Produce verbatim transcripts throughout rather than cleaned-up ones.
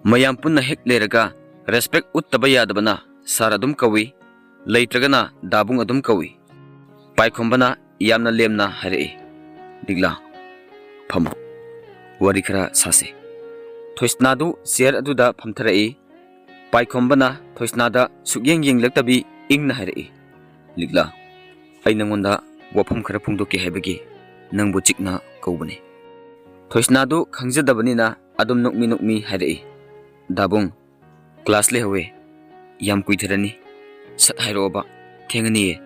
ꯃꯌꯥꯝ ꯄꯨꯟꯅ ꯍꯦꯛ ꯂꯩꯔꯒ respect ꯎꯠꯇꯕ ꯌꯥꯗꯕꯅ ꯁꯥꯔ ꯑꯗꯨꯝ ꯀꯧꯏ, ꯂꯩꯇ꯭ꯔꯒꯅ ꯗꯥꯕꯨꯡ ꯑꯗꯨꯝ ꯀꯧꯏ꯫ ꯄꯥꯏꯈꯣꯝꯕꯅ ꯌꯥꯝꯅ ꯂꯦꯝꯅ ꯍꯥꯏꯔꯛꯏ, "ꯂꯤꯛꯂꯥ, ꯐꯝꯃꯨ, ꯋꯥꯔꯤ ꯈꯔ ꯁꯥꯁꯤ꯫" ꯊꯣꯏꯁꯅꯥꯗꯨ chair ꯑꯗꯨꯗ ꯐꯝꯊꯔꯛꯏ꯫ ꯄꯥꯏꯈꯣꯝꯕꯅ ꯊꯣꯏꯁꯅꯥꯗ ꯁꯨꯛꯌꯦꯡ ꯌꯦꯡꯂꯛꯇꯕꯤ ꯏꯪꯅ ꯍꯥꯏꯔꯛꯏ, "ꯂꯤꯛꯂꯥ, ꯑꯩ ꯅꯪꯉꯣꯟꯗ ꯋꯥꯐꯝ ꯈꯔ ꯐꯣꯡꯗꯣꯛꯀꯦ ꯍꯥꯏꯕꯒꯤ ꯅꯪꯕꯨ ꯆꯤꯛꯅ ꯀꯧꯕꯅꯤ꯫" ꯊꯣꯏꯁꯅꯥꯗꯨ ꯈꯪꯖꯗꯕꯅꯤꯅ ꯑꯗꯨꯝ ꯅꯣꯛꯃꯤ ꯅꯣꯛꯃꯤ ꯍꯥꯏꯔꯛꯏ, "ꯗꯥꯕꯨꯡ, class ꯂꯩꯍꯧꯋꯦ, ꯌꯥꯝ ꯀꯨꯏꯊꯔꯅꯤ, ꯁꯠ ꯍꯥꯏꯔꯛꯑꯣꯕ, ꯊꯦꯡꯉꯅꯤꯌꯦ꯫"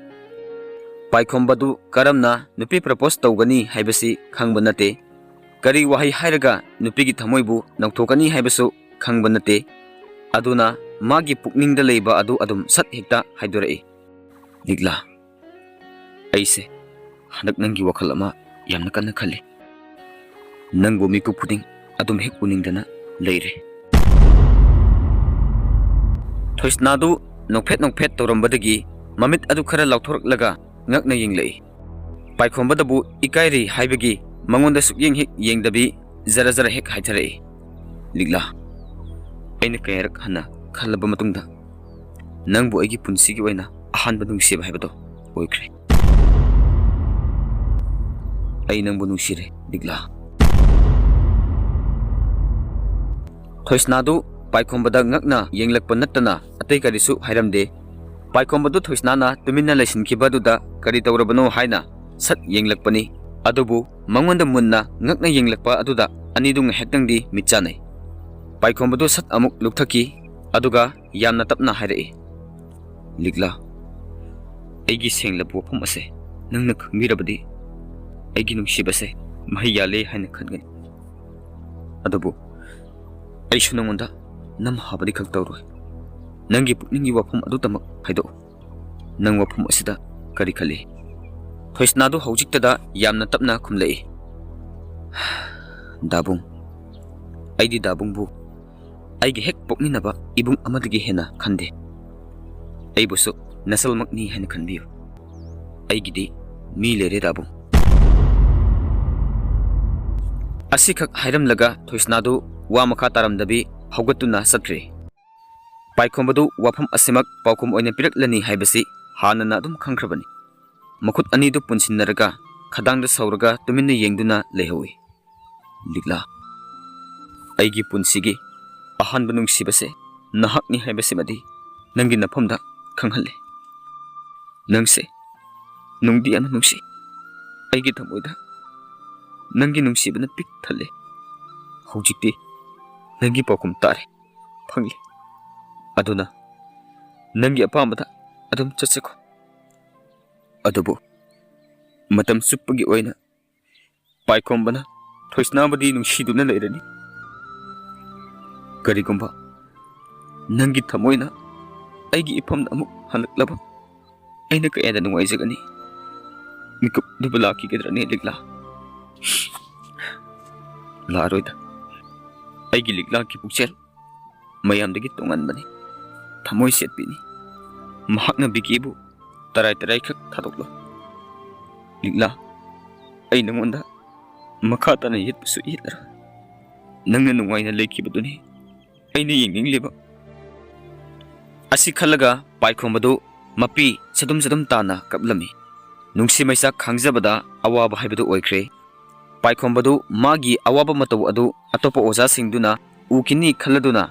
ꯄꯥꯏꯈꯣꯝꯕꯗꯨ ꯀꯔꯝꯅ ꯅꯨꯄꯤ propose ꯇꯧꯒꯅꯤ ꯍꯥꯏꯕꯁꯤ ꯈꯪꯕ ꯅꯠꯇꯦ, ꯀꯔꯤ ꯋꯥꯍꯩ ꯍꯥꯏꯔꯒ ꯅꯨꯄꯤꯒꯤ ꯊꯃꯣꯏꯕꯨ ꯅꯧꯊꯣꯛꯀꯅꯤ ꯍꯥꯏꯕꯁꯨ ꯈꯪꯕ ꯅꯠꯇꯦ꯫ ꯑꯗꯨꯅ ꯃꯥꯒꯤ ꯄꯨꯛꯅꯤꯡꯗ ꯂꯩꯕ ꯑꯗꯨ ꯑꯗꯨꯝ ꯁꯠ ꯍꯦꯛꯇ ꯍꯥꯏꯗꯣꯔꯛꯏ, "ꯂꯤꯛꯂꯥ, ꯑꯩꯁꯦ ꯍꯟꯗꯛ ꯅꯪꯒꯤ ꯋꯥꯈꯜ ꯑꯃ ꯌꯥꯝꯅ ꯀꯟꯅ ꯈꯜꯂꯤ꯫ ꯅꯪꯕꯨ ꯃꯤꯀꯨꯞ ꯈꯨꯗꯤꯡ ꯑꯗꯨꯝ ꯍꯦꯛ ꯎꯅꯤꯡꯗꯅ ꯂꯩꯔꯦ꯫" ꯊꯣꯏꯁꯅꯥꯗꯨ ꯅꯣꯛꯐꯦꯠ ꯅꯣꯛꯐꯦꯠ ꯇꯧꯔꯝꯕꯗꯒꯤ ꯃꯃꯤꯠ ꯑꯗꯨ ꯈꯔ ꯂꯥꯎꯊꯣꯔꯛꯂꯒ ꯉꯛꯅ ꯌꯦꯡꯂꯛꯏ꯫ ꯄꯥꯏꯈꯣꯝꯕꯗꯕꯨ ꯏꯀꯥꯏꯔꯤ ꯍꯥꯏꯕꯒꯤ ꯃꯉꯣꯟꯗ ꯁꯨꯛꯌꯦꯡ ꯍꯦꯛ ꯌꯦꯡꯗꯕꯤ ꯖꯔ ꯖꯔ ꯍꯦꯛ ꯍꯥꯏꯊꯔꯛꯏ, "ꯂꯤꯛꯂꯥ, ꯑꯩꯅ ꯀꯌꯥꯔꯛ ꯍꯟꯅ ꯈꯜꯂꯕ ꯃꯇꯨꯡꯗ ꯅꯪꯕꯨ ꯑꯩꯒꯤ ꯄꯨꯟꯁꯤꯒꯤ ꯑꯣꯏꯅ ꯑꯍꯥꯟꯕ ꯅꯨꯡꯁꯤꯕ ꯍꯥꯏꯕꯗꯣ ꯑꯣꯏꯈ꯭ꯔꯦ꯫ ꯑꯩ ꯅꯪꯕꯨ ꯅꯨꯡꯁꯤꯔꯦ, ꯂꯤꯛꯂꯥ꯫" ꯊꯣꯏꯁꯅꯥꯗꯨ ꯄꯥꯏꯈꯣꯝꯕꯗ ꯉꯛꯅ ꯌꯦꯡꯂꯛꯄ ꯅꯠꯇꯅ ꯑꯇꯩ ꯀꯔꯤꯁꯨ ꯍꯥꯏꯔꯝꯗꯦ꯫ ꯄꯥꯏꯈꯣꯝꯕꯗꯨ ꯊꯣꯏꯁꯅꯥꯅ ꯇꯨꯃꯤꯟꯅ ꯂꯩꯁꯤꯟꯈꯤꯕꯗꯨꯗ ꯀꯔꯤ ꯇꯧꯔꯕꯅꯣ ꯍꯥꯏꯅ ꯁꯠ ꯌꯦꯡꯂꯛꯄꯅꯤ꯫ ꯑꯗꯨꯕꯨ ꯃꯉꯣꯟꯗ ꯃꯨꯟꯅ ꯉꯛꯅ ꯌꯦꯡꯂꯛꯄ ꯑꯗꯨꯗ ꯑꯅꯤꯗꯨ ꯉꯥꯏꯍꯥꯛꯇꯪꯗꯤ ꯃꯤꯠ ꯆꯥꯟꯅꯩ꯫ ꯄꯥꯏꯈꯣꯝꯕꯗꯨ ꯁꯠ ꯑꯃꯨꯛ ꯂꯨꯞꯊꯈꯤ, ꯑꯗꯨꯒ ꯌꯥꯝꯅ ꯇꯞꯅ ꯍꯥꯏꯔꯛꯏ, "ꯂꯤꯛꯂꯥ, ꯑꯩꯒꯤ ꯁꯦꯡꯂꯕ ꯋꯥꯐꯝ ꯑꯁꯦ ꯅꯪꯅ ꯈꯪꯕꯤꯔꯕꯗꯤ ꯑꯩꯒꯤ ꯅꯨꯡꯁꯤꯕꯁꯦ ꯃꯍꯩ ꯌꯥꯜꯂꯦ ꯍꯥꯏꯅ ꯈꯟꯒꯅꯤ꯫ ꯑꯗꯨꯕꯨ ꯑꯩꯁꯨ ꯅꯉꯣꯟꯗ ꯅꯝꯍꯥꯕꯗꯤ ꯈꯛ ꯇꯧꯔꯣꯏ꯫ ꯅꯪꯒꯤ ꯄꯨꯛꯅꯤꯡꯒꯤ ꯋꯥꯐꯝ ꯑꯗꯨꯇꯃꯛ ꯍꯥꯏꯗꯣꯛꯎ꯫ ꯅꯪ ꯋꯥꯐꯝ ꯑꯁꯤꯗ ꯀꯔꯤ ꯈꯜꯂꯤ?" ꯊꯣꯏꯁꯅꯥꯗꯨ ꯍꯧꯖꯤꯛꯇꯗ ꯌꯥꯝꯅ ꯇꯞꯅ ꯈꯨꯝꯂꯛꯏ, "ꯗꯥꯕꯨꯡ, ꯑꯩꯗꯤ ꯗꯥꯕꯨꯡꯕꯨ ꯑꯩꯒꯤ ꯍꯦꯛ ꯄꯣꯛꯃꯤꯟꯅꯕ ꯏꯕꯨꯡ ꯑꯃꯗꯒꯤ ꯍꯦꯟꯅ ꯈꯟꯗꯦ꯫ ꯑꯩꯕꯨꯁꯨ ꯅꯆꯜꯃꯛꯅꯤ ꯍꯥꯏꯅ ꯈꯟꯕꯤꯌꯨ꯫ ꯑꯩꯒꯤꯗꯤ ꯃꯤ ꯂꯩꯔꯦ, ꯗꯥꯕꯨꯡ꯫" ꯑꯁꯤꯈꯛ ꯍꯥꯏꯔꯝꯂꯒ ꯊꯣꯏꯁꯅꯥꯗꯨ ꯋꯥ ꯃꯈꯥ ꯇꯥꯔꯝꯗꯕꯤ ꯍꯧꯒꯠꯇꯨꯅ ꯆꯠꯈ꯭ꯔꯦ꯫ ꯄꯥꯏꯈꯣꯝꯕꯗꯨ ꯋꯥꯐꯝ ꯑꯁꯤꯃꯛ ꯄꯥꯎꯈꯨꯝ ꯑꯣꯏꯅ ꯄꯤꯔꯛꯂꯅꯤ ꯍꯥꯏꯕꯁꯤ ꯍꯥꯟꯅꯅ ꯑꯗꯨꯝ ꯈꯪꯈ꯭ꯔꯕꯅꯤ꯫ ꯃꯈꯨꯠ ꯑꯅꯤꯗꯨ ꯄꯨꯟꯁꯤꯟꯅꯔꯒ ꯈꯗꯥꯡꯗ ꯁꯧꯔꯒ ꯇꯨꯃꯤꯟꯅ ꯌꯦꯡꯗꯨꯅ ꯂꯩꯍꯧꯏ꯫ "ꯂꯤꯛꯂꯥ, ꯑꯩꯒꯤ ꯄꯨꯟꯁꯤꯒꯤ ꯑꯍꯥꯟꯕ ꯅꯨꯡꯁꯤꯕꯁꯦ ꯅꯍꯥꯛꯅꯤ ꯍꯥꯏꯕꯁꯤꯃꯗꯤ ꯅꯪꯒꯤ ꯅꯐꯝꯗ ꯈꯪꯍꯜꯂꯦ꯫ ꯅꯪꯁꯦ ꯅꯨꯡꯗꯤ ꯌꯥꯝꯅ ꯅꯨꯡꯁꯤ꯫ ꯑꯩꯒꯤ ꯊꯃꯣꯏꯗ ꯅꯪꯒꯤ ꯅꯨꯡꯁꯤꯕꯅ ꯄꯤꯛ ꯊꯜꯂꯦ꯫ ꯍꯧꯖꯤꯛꯇꯤ ꯅꯪꯒꯤ ꯄꯥꯎꯈꯨꯝ ꯇꯥꯔꯦ, ꯐꯪꯂꯦ꯫ ꯑꯗꯨꯅ ꯅꯪꯒꯤ ꯑꯄꯥꯝꯕꯗ ꯑꯗꯨꯝ ꯆꯠꯆꯈꯣ꯫ ꯑꯗꯨꯕꯨ ꯃꯇꯝ ꯆꯨꯞꯄꯒꯤ ꯑꯣꯏꯅ ꯄꯥꯏꯈꯣꯝꯕꯅ ꯊꯣꯏꯁꯅꯥꯕꯨꯗꯤ ꯅꯨꯡꯁꯤꯗꯨꯅ ꯂꯩꯔꯅꯤ꯫ ꯀꯔꯤꯒꯨꯝꯕ ꯅꯪꯒꯤ ꯊꯃꯣꯏꯅ ꯑꯩꯒꯤ ꯏꯐꯝꯗ ꯑꯃꯨꯛ ꯍꯜꯂꯛꯂꯕ ꯑꯩꯅ ꯀꯌꯥꯗ ꯅꯨꯡꯉꯥꯏꯖꯒꯅꯤ꯫ ꯃꯤꯀꯨꯞ ꯑꯗꯨꯕꯨ ꯂꯥꯛꯈꯤꯒꯗ꯭ꯔꯅꯦ, ꯂꯤꯛꯂꯥ?" "ꯂꯥꯛꯑꯔꯣꯏꯗ꯫ ꯑꯩꯒꯤ ꯂꯤꯛꯂꯥꯒꯤ ꯄꯨꯛꯆꯦꯜ ꯃꯌꯥꯝꯗꯒꯤ ꯇꯣꯉꯥꯟꯕꯅꯤ꯫ ꯊꯃꯣꯏ ꯁꯦꯠꯄꯤꯅꯤ꯫ ꯃꯍꯥꯛꯅ ꯕꯤꯀꯤꯕꯨ ꯇꯔꯥꯏ ꯇꯔꯥꯏꯈꯛ ꯊꯥꯗꯣꯛꯂꯣ꯫ ꯂꯤꯛꯂꯥ, ꯑꯩ ꯅꯉꯣꯟꯗ ꯃꯈꯥ ꯇꯥꯅ ꯌꯦꯠꯄꯁꯨ ꯌꯦꯠꯂꯔꯣꯏ꯫ ꯅꯪꯅ ꯅꯨꯡꯉꯥꯏꯅ ꯂꯩꯈꯤꯕꯗꯨꯅꯤ ꯑꯩꯅ ꯌꯦꯡꯅꯤꯡꯂꯤꯕ꯫" ꯑꯁꯤ ꯈꯜꯂꯒ ꯄꯥꯏꯈꯣꯝꯕꯗꯨ ꯃꯄꯤ ꯆꯗꯨꯝ ꯆꯗꯨꯝ ꯇꯥꯅ ꯀꯞꯂꯝꯃꯤ꯫ ꯅꯨꯡꯁꯤ ꯃꯩꯆꯥꯛ ꯈꯥꯡꯖꯕꯗ ꯑꯋꯥꯕ ꯍꯥꯏꯕꯗꯨ ꯑꯣꯏꯈ꯭ꯔꯦ꯫ ꯄꯥꯏꯈꯣꯝꯕꯗꯨ ꯃꯥꯒꯤ ꯑꯋꯥꯕ ꯃꯇꯧ ꯑꯗꯨ ꯑꯇꯣꯞꯄ ꯑꯣꯖꯥꯁꯤꯡꯗꯨꯅ ꯎꯈꯤꯅꯤ ꯈꯜꯂꯗꯨꯅ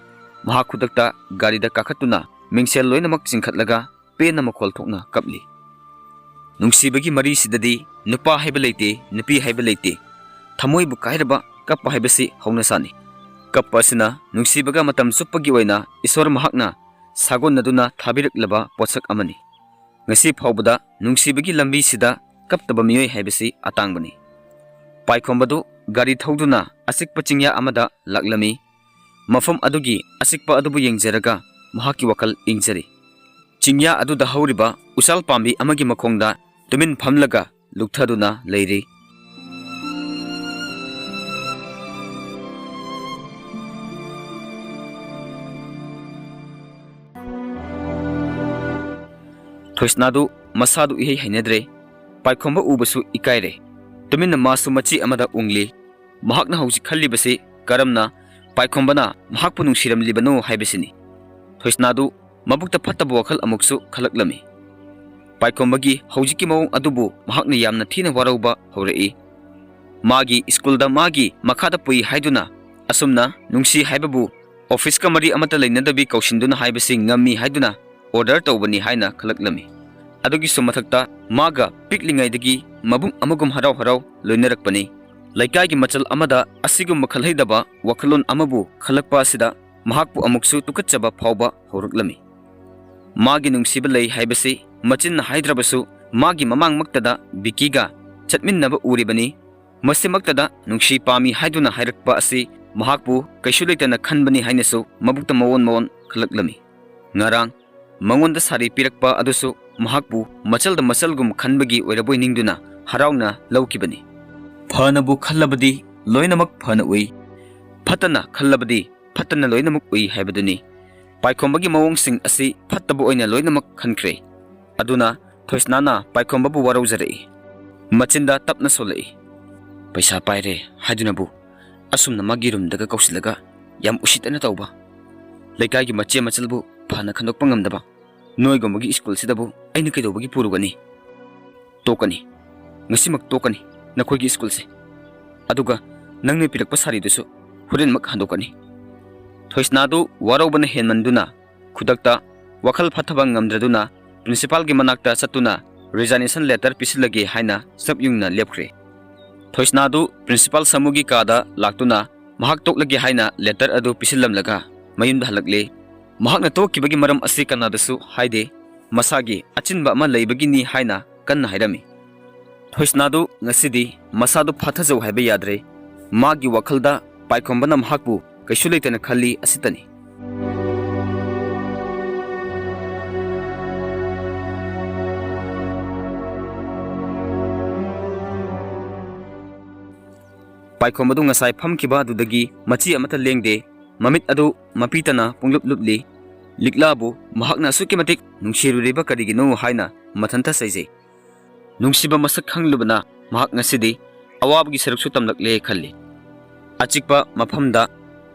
ꯃꯍꯥꯛ ꯈꯨꯗꯛꯇ ꯒꯥꯔꯤꯗ ꯀꯥꯈꯠꯇꯨꯅ ꯃꯤꯡꯁꯦꯜ ꯂꯣꯏꯅꯃꯛ ꯆꯤꯡꯈꯠꯂꯒ ꯄꯦꯟꯅ ꯃꯈꯣꯜ ꯊꯣꯛꯅ ꯀꯞꯂꯤ꯫ ꯅꯨꯡꯁꯤꯕꯒꯤ ꯃꯔꯤꯁꯤꯗꯗꯤ ꯅꯨꯄꯥ ꯍꯥꯏꯕ ꯂꯩꯇꯦ, ꯅꯨꯄꯤ ꯍꯥꯏꯕ ꯂꯩꯇꯦ꯫ ꯊꯃꯣꯏꯕꯨ ꯀꯥꯏꯔꯕ ꯀꯞꯄ ꯍꯥꯏꯕꯁꯤ ꯍꯧꯅꯁꯥꯅꯤ꯫ ꯀꯞꯄ ꯑꯁꯤꯅ ꯅꯨꯡꯁꯤꯕꯒ ꯃꯇꯝ ꯆꯨꯞꯄꯒꯤ ꯑꯣꯏꯅ ꯏꯁꯣꯔ ꯃꯍꯥꯛꯅ ꯁꯥꯒꯣꯟꯅꯗꯨꯅ ꯊꯥꯕꯤꯔꯛꯂꯕ ꯄꯣꯠꯁꯛ ꯑꯃꯅꯤ꯫ ꯉꯁꯤ ꯐꯥꯎꯕꯗ ꯅꯨꯡꯁꯤꯕꯒꯤ ꯂꯝꯕꯤꯁꯤꯗ ꯀꯞꯇꯕ ꯃꯤꯑꯣꯏ ꯍꯥꯏꯕꯁꯤ ꯑꯇꯥꯡꯕꯅꯤ꯫ ꯄꯥꯏꯈꯣꯝꯕꯗꯨ ꯒꯥꯔꯤ ꯊꯧꯗꯨꯅ ꯑꯆꯤꯛꯄ ꯆꯤꯡꯌꯥ ꯑꯃꯗ ꯂꯥꯛꯂꯝꯃꯤ꯫ ꯃꯐꯝ ꯑꯗꯨꯒꯤ ꯑꯆꯤꯛꯄ ꯑꯗꯨꯕꯨ ꯌꯦꯡꯖꯔꯒ ꯃꯍꯥꯛꯀꯤ ꯋꯥꯈꯜ ꯏꯪꯖꯔꯤ꯫ ꯆꯤꯡꯌꯥ ꯑꯗꯨꯗ ꯍꯧꯔꯤꯕ ꯎꯆꯥꯜ ꯄꯥꯝꯕꯤ ꯑꯃꯒꯤ ꯃꯈꯣꯡꯗ ꯇꯨꯃꯤꯟ ꯐꯝꯂꯒ ꯂꯨꯞꯊꯗꯨꯅ ꯂꯩꯔꯤ꯫ ꯊꯣꯏꯁꯅꯥꯗꯨ ꯃꯁꯥꯗꯨ ꯏꯍꯩ ꯍꯩꯅꯗ꯭ꯔꯦ꯫ ꯄꯥꯏꯈꯣꯝꯕ ꯎꯕꯁꯨ ꯏꯀꯥꯏꯔꯦ꯫ ꯇꯨꯃꯤꯟꯅ ꯃꯥꯁꯨ ꯃꯆꯤ ꯑꯃꯗ ꯎꯪꯂꯤ꯫ ꯃꯍꯥꯛꯅ ꯍꯧꯖꯤꯛ ꯈꯜꯂꯤꯕꯁꯤ ꯀꯔꯝꯅ ꯄꯥꯏꯈꯣꯝꯕꯅ ꯃꯍꯥꯛꯄꯨ ꯅꯨꯡꯁꯤꯔꯝꯂꯤꯕꯅꯣ ꯍꯥꯏꯕꯁꯤꯅꯤ꯫ ꯊꯣꯏꯁꯅꯥꯗꯨ ꯃꯕꯨꯛꯇ ꯐꯠꯇꯕ ꯋꯥꯈꯜ ꯑꯃꯨꯛꯁꯨ ꯈꯜꯂꯛꯂꯝꯃꯤ꯫ ꯄꯥꯏꯈꯣꯝꯕꯒꯤ ꯍꯧꯖꯤꯛꯀꯤ ꯃꯑꯣꯡ ꯑꯗꯨꯕꯨ ꯃꯍꯥꯛꯅ ꯌꯥꯝꯅ ꯊꯤꯅ ꯋꯥꯔꯧꯕ ꯍꯧꯔꯛꯏ꯫ ꯃꯥꯒꯤ ꯁ꯭ꯀꯨꯜꯗ ꯃꯥꯒꯤ ꯃꯈꯥꯗ ꯄꯨꯏ ꯍꯥꯏꯗꯨꯅ ꯑꯁꯨꯝꯅ ꯅꯨꯡꯁꯤ ꯍꯥꯏꯕꯕꯨ ꯑꯣꯐꯤꯁꯀ ꯃꯔꯤ ꯑꯃꯠꯇ ꯂꯩꯅꯗꯕꯤ ꯀꯧꯁꯤꯟꯗꯨꯅ ꯍꯥꯏꯕꯁꯤ ꯉꯝꯃꯤ ꯍꯥꯏꯗꯨꯅ ꯑꯣꯔꯗꯔ ꯇꯧꯕꯅꯤ ꯍꯥꯏꯅ ꯈꯜꯂꯛꯂꯝꯃꯤ꯫ ꯑꯗꯨꯒꯤꯁꯨ ꯃꯊꯛꯇ ꯃꯥꯒ ꯄꯤꯛꯂꯤꯉꯩꯗꯒꯤ ꯃꯕꯨꯡ ꯑꯃꯒꯨꯝ ꯍꯔꯥꯎ ꯍꯔꯥꯎ ꯂꯣꯏꯅꯔꯛꯄꯅꯤ꯫ ꯂꯩꯀꯥꯏꯒꯤ ꯃꯆꯜ ꯑꯃꯗ ꯑꯁꯤꯒꯨꯝꯕ ꯈꯜꯍꯩꯗꯕ ꯋꯥꯈꯜꯂꯣꯟ ꯑꯃꯕꯨ ꯈꯜꯂꯛꯄ ꯑꯁꯤꯗ ꯃꯍꯥꯛꯄꯨ ꯑꯃꯨꯛꯁꯨ ꯇꯨꯀꯠꯆꯕ ꯐꯥꯎꯕ ꯍꯧꯔꯛꯂꯝꯃꯤ꯫ ꯃꯥꯒꯤ ꯅꯨꯡꯁꯤꯕ ꯂꯩ ꯍꯥꯏꯕꯁꯤ ꯃꯆꯤꯟꯅ ꯍꯥꯏꯗ꯭ꯔꯕꯁꯨ ꯃꯥꯒꯤ ꯃꯃꯥꯡꯃꯛꯇꯗ ꯕꯤꯀꯤꯒ ꯆꯠꯃꯤꯟꯅꯕ ꯎꯔꯤꯕꯅꯤ꯫ ꯃꯁꯤꯃꯛꯇꯗ ꯅꯨꯡꯁꯤ ꯄꯥꯝꯃꯤ ꯍꯥꯏꯗꯨꯅ ꯍꯥꯏꯔꯛꯄ ꯑꯁꯤ ꯃꯍꯥꯛꯄꯨ ꯀꯩꯁꯨ ꯂꯩꯇꯅ ꯈꯟꯕꯅꯤ ꯍꯥꯏꯅꯁꯨ ꯃꯕꯨꯛꯇ ꯃꯋꯣꯟ ꯃꯋꯣꯟ ꯈꯜꯂꯛꯂꯝꯃꯤ꯫ ꯉꯔꯥꯡ ꯃꯉꯣꯟꯗ ꯁꯥꯔꯤ ꯄꯤꯔꯛꯄ ꯑꯗꯨꯁꯨ ꯃꯍꯥꯛꯄꯨ ꯃꯆꯜꯗ ꯃꯆꯜꯒꯨꯝ ꯈꯟꯕꯒꯤ ꯑꯣꯏꯔꯕꯣꯏ ꯅꯤꯡꯗꯨꯅ ꯍꯔꯥꯎꯅ ꯂꯧꯈꯤꯕꯅꯤ꯫ ꯐꯅꯕꯨ ꯈꯜꯂꯕꯗꯤ ꯂꯣꯏꯅꯃꯛ ꯐꯅ ꯎꯏ, ꯐꯠꯇꯅ ꯈꯜꯂꯕꯗꯤ ꯐꯠꯇꯅ ꯂꯣꯏꯅꯃꯛ ꯎꯏ ꯍꯥꯏꯕꯗꯨꯅꯤ꯫ ꯄꯥꯏꯈꯣꯝꯕꯒꯤ ꯃꯑꯣꯡꯁꯤꯡ ꯑꯁꯤ ꯐꯠꯇꯕ ꯑꯣꯏꯅ ꯂꯣꯏꯅꯃꯛ ꯈꯟꯈ꯭ꯔꯦ꯫ ꯑꯗꯨꯅ ꯊꯣꯏꯁꯅꯥꯅ ꯄꯥꯏꯈꯣꯝꯕꯕꯨ ꯋꯥꯔꯧꯖꯔꯛꯏ꯫ ꯃꯆꯤꯟꯗ ꯇꯞꯅ ꯁꯣꯜꯂꯛꯏ꯫ "ꯄꯩꯁꯥ ꯄꯥꯏꯔꯦ ꯍꯥꯏꯗꯨꯅꯕꯨ ꯑꯁꯨꯝꯅ ꯃꯥꯒꯤ ꯔꯨꯝꯗꯒ ꯀꯧꯁꯤꯜꯂꯒ ꯌꯥꯝ ꯎꯁꯤꯠꯇꯅ ꯇꯧꯕ, ꯂꯩꯀꯥꯏꯒꯤ ꯃꯆꯦ ꯃꯆꯜꯕꯨ ꯐꯅ ꯈꯟꯗꯣꯛꯄ ꯉꯝꯗꯕ, ꯅꯣꯏꯒꯨꯝꯕꯒꯤ ꯁ꯭ꯀꯨꯜꯁꯤꯗꯕꯨ ꯑꯩꯅ ꯀꯩꯗꯧꯕꯒꯤ ꯄꯨꯔꯨꯒꯅꯤ? ꯇꯣꯛꯀꯅꯤ, ꯉꯁꯤꯃꯛ ꯇꯣꯛꯀꯅꯤ ꯅꯈꯣꯏꯒꯤ ꯁ꯭ꯀꯨꯜꯁꯦ꯫ ꯑꯗꯨꯒ ꯅꯪꯅ ꯄꯤꯔꯛꯄ ꯁꯥꯔꯤꯗꯨꯁꯨ ꯍꯣꯔꯦꯟꯃꯛ ꯍꯟꯗꯣꯛꯀꯅꯤ꯫" ꯊꯣꯏꯁꯅꯥꯗꯨ ꯋꯥꯔꯧꯕꯅ ꯍꯦꯟꯃꯟꯗꯨꯅ ꯈꯨꯗꯛꯇ ꯋꯥꯈꯜ ꯐꯠꯊꯕ ꯉꯝꯗ꯭ꯔꯗꯨꯅ ꯄ꯭ꯔꯤꯟꯁꯤꯄꯥꯜꯒꯤ ꯃꯅꯥꯛꯇ ꯆꯠꯇꯨꯅ ꯔꯤꯖꯥꯏꯅꯦꯁꯟ ꯂꯦꯇꯔ ꯄꯤꯁꯤꯜꯂꯒꯦ ꯍꯥꯏꯅ ꯆꯞ ꯌꯨꯡꯅ ꯂꯦꯞꯈ꯭ꯔꯦ꯫ ꯊꯣꯏꯁꯅꯥꯗꯨ ꯄ꯭ꯔꯤꯟꯁꯤꯄꯥꯜ ꯁꯥꯃꯨꯒꯤ ꯀꯥꯗ ꯂꯥꯛꯇꯨꯅ ꯃꯍꯥꯛ ꯇꯣꯛꯂꯒꯦ ꯍꯥꯏꯅ ꯂꯦꯇꯔ ꯑꯗꯨ ꯄꯤꯁꯤꯜꯂꯝꯂꯒ ꯃꯌꯨꯝꯗ ꯍꯜꯂꯛꯂꯦ꯫ ꯃꯍꯥꯛꯅ ꯇꯣꯛꯈꯤꯕꯒꯤ ꯃꯔꯝ ꯑꯁꯤ ꯀꯅꯥꯗꯁꯨ ꯍꯥꯏꯗꯦ꯫ ꯃꯁꯥꯒꯤ ꯑꯆꯤꯟꯕ ꯑꯃ ꯂꯩꯕꯒꯤꯅꯤ ꯍꯥꯏꯅ ꯀꯟꯅ ꯍꯥꯏꯔꯝꯃꯤ꯫ ꯊꯣꯏꯁꯅꯥꯗꯨ ꯉꯁꯤꯗꯤ ꯃꯁꯥꯗꯨ ꯐꯥꯊꯖꯧ ꯍꯥꯏꯕ ꯌꯥꯗ꯭ꯔꯦ꯫ ꯃꯥꯒꯤ ꯋꯥꯈꯜꯗ ꯄꯥꯏꯈꯣꯝꯕꯅ ꯃꯍꯥꯛꯄꯨ ꯀꯩꯁꯨ ꯂꯩꯇꯅ ꯈꯜꯂꯤ ꯑꯁꯤꯇꯅꯤ꯫ ꯄꯥꯏꯈꯣꯝꯕꯗꯨ ꯉꯁꯥꯏ ꯐꯝꯈꯤꯕ ꯑꯗꯨꯗꯒꯤ ꯃꯆꯤ ꯑꯃꯠꯇ ꯂꯦꯡꯗꯦ꯫ ꯃꯃꯤꯠ ꯑꯗꯨ ꯃꯄꯤ ꯇꯅ ꯄꯨꯡꯂꯨꯞ ꯂꯨꯞꯂꯤ꯫ ꯂꯤꯛꯂꯥꯕꯨ ꯃꯍꯥꯛꯅ ꯑꯁꯨꯛꯀꯤ ꯃꯇꯤꯛ ꯅꯨꯡꯁꯤꯔꯨꯔꯤꯕ ꯀꯔꯤꯒꯤꯅꯣ ꯍꯥꯏꯅ ꯃꯊꯟꯇ ꯆꯩꯖꯩ꯫ ꯅꯨꯡꯁꯤꯕ ꯃꯁꯛ ꯈꯪꯂꯨꯕꯅ ꯃꯍꯥꯛ ꯉꯁꯤꯗꯤ ꯑꯋꯥꯕꯒꯤ ꯁꯔꯨꯛꯁꯨ ꯇꯝꯂꯛꯂꯦ ꯈꯜꯂꯤ꯫ ꯑꯆꯤꯛꯄ ꯃꯐꯝꯗ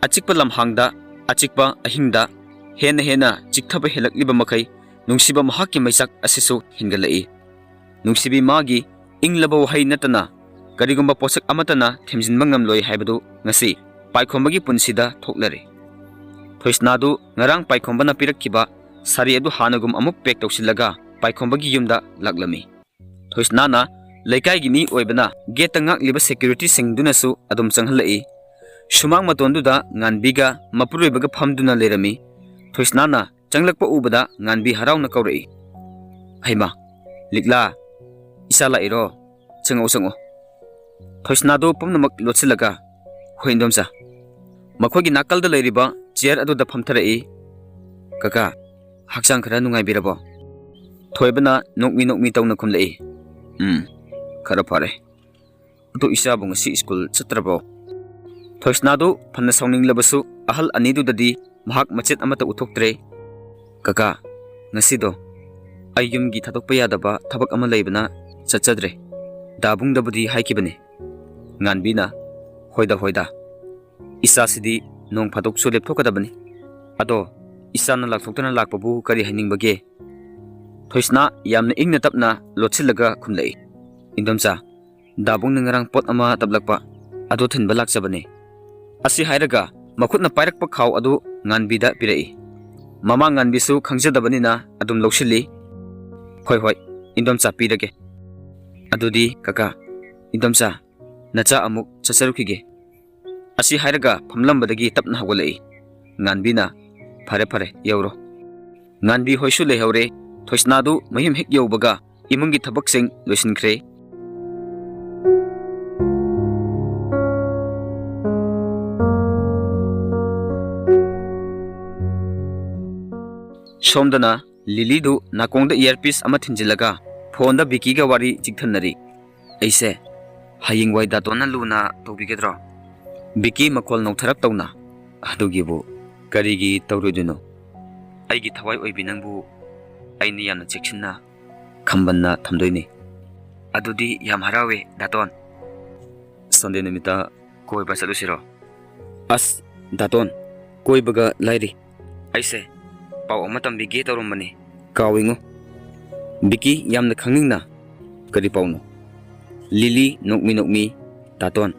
ꯑꯆꯤꯛꯄ ꯂꯝꯍꯥꯡꯗ, ꯑꯆꯤꯛꯄ ꯑꯍꯤꯡꯗ ꯍꯦꯟꯅ ꯍꯦꯟꯅ ꯆꯤꯛꯊꯕ ꯍꯦꯜꯂꯛꯂꯤꯕ ꯃꯈꯩ, ꯅꯨꯡꯁꯤꯕ ꯃꯍꯥꯛꯀꯤ ꯃꯩꯆꯥꯛ ꯑꯁꯤꯁꯨ ꯍꯦꯟꯒꯠꯂꯛꯏ꯫ ꯅꯨꯡꯁꯤꯕꯤ ꯃꯥꯒꯤ ꯏꯪꯂꯕ ꯋꯥꯍꯩ ꯅꯠꯇꯅ ꯀꯔꯤꯒꯨꯝꯕ ꯄꯣꯠꯁꯛ ꯑꯃꯠꯇꯅ ꯊꯦꯝꯖꯤꯟꯕ ꯉꯝꯂꯣꯏ ꯍꯥꯏꯕꯗꯨ ꯉꯁꯤ ꯄꯥꯏꯈꯣꯝꯕꯒꯤ ꯄꯨꯟꯁꯤꯗ ꯊꯣꯛꯂꯔꯦ꯫ ꯊꯣꯏꯁꯅꯥꯗꯨ ꯉꯔꯥꯡ ꯄꯥꯏꯈꯣꯝꯕꯅ ꯄꯤꯔꯛꯈꯤꯕ ꯁꯥꯔꯤ ꯑꯗꯨ ꯍꯥꯟꯅꯒꯨꯝ ꯑꯃꯨꯛ ꯄꯦꯛ ꯇꯧꯁꯤꯜꯂꯒ ꯄꯥꯏꯈꯣꯝꯕꯒꯤ ꯌꯨꯝꯗ ꯂꯥꯛꯂꯝꯃꯤ꯫ ꯊꯣꯏꯁꯅꯥꯅ ꯂꯩꯀꯥꯏꯒꯤ ꯃꯤ ꯑꯣꯏꯕꯅ ꯒꯦꯠꯇ ꯉꯥꯛꯂꯤꯕ ꯁꯦꯀ꯭ꯌꯨꯔꯤꯇꯤꯁꯤꯡꯗꯨꯅꯁꯨ ꯑꯗꯨꯝ ꯆꯪꯍꯜꯂꯛꯏ꯫ ꯁꯨꯃꯥꯡ ꯃꯇꯣꯟꯗꯨꯗ ꯉꯥꯟꯕꯤꯒ ꯃꯄꯨꯔꯣꯏꯕꯒ ꯐꯝꯗꯨꯅ ꯂꯩꯔꯝꯃꯤ꯫ ꯊꯣꯏꯁꯅꯥꯅ ꯆꯪꯂꯛꯄ ꯎꯕꯗ ꯉꯥꯟꯕꯤ ꯍꯔꯥꯎꯅ ꯀꯧꯔꯛꯏ, "ꯍꯩꯃꯥ, ꯂꯤꯛꯂꯥ, ꯏꯆꯥ ꯂꯥꯛꯏꯔꯣ? ꯆꯪꯉꯛꯎ, ꯆꯪꯉꯛꯎ꯫" ꯊꯣꯏꯁꯅꯥꯗꯨ ꯄꯨꯝꯅꯃꯛ ꯂꯣꯠꯁꯤꯜꯂꯒ, "ꯍꯣꯏ, ꯏꯟꯗꯣꯝꯆꯥ꯫" ꯃꯈꯣꯏꯒꯤ ꯅꯥꯀꯜꯗ ꯂꯩꯔꯤꯕ ꯆꯤꯌꯔ ꯑꯗꯨꯗ ꯐꯝꯊꯔꯛꯏ꯫ "ꯀꯀꯥ, ꯍꯛꯆꯥꯡ ꯈꯔ ꯅꯨꯡꯉꯥꯏꯕꯤꯔꯕꯣ?" ꯊꯣꯏꯕꯅ ꯅꯣꯛꯃꯤ ꯅꯣꯛꯃꯤ ꯇꯧꯅ ꯈꯨꯝꯂꯛꯏ, "ꯎꯝ, ꯈꯔ ꯐꯔꯦ꯫ ꯑꯗꯨ ꯏꯆꯥꯕꯨ ꯉꯁꯤ ꯁ꯭ꯀꯨꯜ ꯆꯠꯇ꯭ꯔꯕꯣ?" ꯊꯣꯏꯁꯅꯥꯗꯨ ꯐꯅ ꯁꯥꯎꯅꯤꯡꯂꯕꯁꯨ ꯑꯍꯜ ꯑꯅꯤꯗꯨꯗꯗꯤ ꯃꯍꯥꯛ ꯃꯆꯦꯠ ꯑꯃꯠꯇ ꯎꯊꯣꯛꯇ꯭ꯔꯦ꯫ "ꯀꯀꯥ, ꯉꯁꯤꯗꯣ ꯑꯩ ꯌꯨꯝꯒꯤ ꯊꯥꯗꯣꯛꯄ ꯌꯥꯗꯕ ꯊꯕꯛ ꯑꯃ ꯂꯩꯕꯅ ꯆꯠꯆꯗ꯭ꯔꯦ꯫ ꯗꯥꯕꯨꯡꯗꯕꯨꯗꯤ ꯍꯥꯏꯈꯤꯕꯅꯦ꯫" ꯉꯥꯟꯕꯤꯅ, "ꯍꯣꯏꯗ, ꯍꯣꯏꯗ, ꯏꯆꯥꯁꯤꯗꯤ ꯅꯣꯡ ꯐꯥꯗꯣꯛꯁꯨ ꯂꯦꯞꯊꯣꯛꯀꯗꯕꯅꯤ꯫ ꯑꯗꯣ ꯏꯆꯥꯅ ꯂꯥꯛꯊꯣꯛꯇꯅ ꯂꯥꯛꯄꯕꯨ ꯀꯔꯤ ꯍꯥꯏꯅꯤꯡꯕꯒꯦ?" ꯊꯣꯏꯁꯅꯥ ꯌꯥꯝꯅ ꯏꯪꯅ ꯇꯞꯅ ꯂꯣꯠꯁꯤꯜꯂꯒ ꯈꯨꯝꯂꯛꯏ, "ꯏꯟꯗꯣꯝꯆꯥ, ꯗꯥꯕꯨꯡꯅ ꯉꯔꯥꯡ ꯄꯣꯠ ꯑꯃ ꯇꯞꯂꯛꯄ, ꯑꯗꯨ ꯊꯤꯟꯕ ꯂꯥꯛꯆꯕꯅꯦ꯫" ꯑꯁꯤ ꯍꯥꯏꯔꯒ ꯃꯈꯨꯠꯅ ꯄꯥꯏꯔꯛꯄ ꯈꯥꯎ ꯑꯗꯨ ꯉꯥꯟꯕꯤꯗ ꯄꯤꯔꯛꯏ꯫ ꯃꯃꯥ ꯉꯥꯟꯕꯤꯁꯨ ꯈꯪꯖꯗꯕꯅꯤꯅ ꯑꯗꯨꯝ ꯂꯧꯁꯤꯜꯂꯤ꯫ "ꯍꯣꯏ, ꯍꯣꯏ, ꯏꯟꯗꯣꯝꯆꯥ, ꯄꯤꯔꯒꯦ꯫ ꯑꯗꯨꯗꯤ ꯀꯀꯥ, ꯏꯟꯗꯣꯝꯆꯥ, ꯅꯆꯥ ꯑꯃꯨꯛ ꯆꯠꯆꯔꯨꯈꯤꯒꯦ꯫" ꯑꯁꯤ ꯍꯥꯏꯔꯒ ꯐꯝꯂꯝꯕꯗꯒꯤ ꯇꯞꯅ ꯍꯧꯒꯠꯂꯛꯏ꯫ ꯉꯥꯟꯕꯤꯅ, "ꯐꯔꯦ, ꯐꯔꯦ, ꯌꯧꯔꯣ꯫" ꯉꯥꯟꯕꯤ ꯍꯣꯏꯁꯨ ꯂꯩꯍꯧꯔꯦ꯫ ꯊꯣꯏꯁꯅꯥꯗꯨ ꯃꯌꯨꯝ ꯍꯦꯛ ꯌꯧꯕꯒ ꯏꯃꯨꯡꯒꯤ ꯊꯕꯛꯁꯤꯡ ꯂꯣꯏꯁꯤꯟꯈ꯭ꯔꯦ꯫ ꯁꯣꯝꯗꯅ ꯂꯤꯂꯤꯗꯨ ꯅꯥꯀꯣꯡꯗ ꯏꯌꯥꯔꯄꯤꯁ ꯑꯃ ꯊꯤꯟꯖꯤꯜꯂꯒ ꯐꯣꯟꯗ ꯕꯤꯀꯤꯒ ꯋꯥꯔꯤ ꯆꯤꯛꯊꯅꯔꯤ꯫ "ꯑꯩꯁꯦ ꯍꯌꯦꯡꯋꯥꯏ ꯗꯥꯇꯣꯟꯅ ꯂꯨꯅ ꯇꯧꯕꯤꯒꯗ꯭ꯔꯣ?" ꯕꯤꯀꯤ ꯃꯈꯣꯜ ꯅꯧꯊꯔꯞ ꯇꯧꯅ, "ꯑꯗꯨꯒꯤꯕꯨ ꯀꯔꯤꯒꯤ ꯇꯧꯔꯣꯏꯗꯣꯏꯅꯣ? ꯑꯩꯒꯤ ꯊꯋꯥꯏ ꯑꯣꯏꯕꯤ ꯅꯪꯕꯨ ꯑꯩꯅ ꯌꯥꯝꯅ ꯆꯦꯛꯁꯤꯟꯅ ꯈꯝꯕꯟꯅ ꯊꯝꯗꯣꯏꯅꯤ꯫" "ꯑꯗꯨꯗꯤ ꯌꯥꯝ ꯍꯔꯥꯎꯋꯦ, ꯗꯥꯇꯣꯟ꯫ ꯁꯟꯗꯦ ꯅꯨꯃꯤꯠꯇ ꯀꯣꯏꯕ ꯆꯠꯂꯨꯁꯤꯔꯣ?" "ꯑꯁ, "ꯗꯥꯇꯣꯟ, ꯀꯣꯏꯕꯒ ꯂꯥꯏꯔꯤ꯫ ꯑꯩꯁꯦ ꯄꯥꯎ ꯑꯃ ꯇꯝꯕꯤꯒꯦ ꯇꯧꯔꯝꯕꯅꯤ꯫ ꯀꯥꯎꯏꯉꯣ꯫" ꯕꯤꯀꯤ ꯌꯥꯝꯅ ꯈꯪꯅꯤꯡꯅ, "ꯀꯔꯤ ꯄꯥꯎꯅꯣ?" ꯂꯤꯂꯤ ꯅꯣꯛꯃꯤ ꯅꯣꯛꯃꯤ, "ꯗꯥꯇꯣꯟ,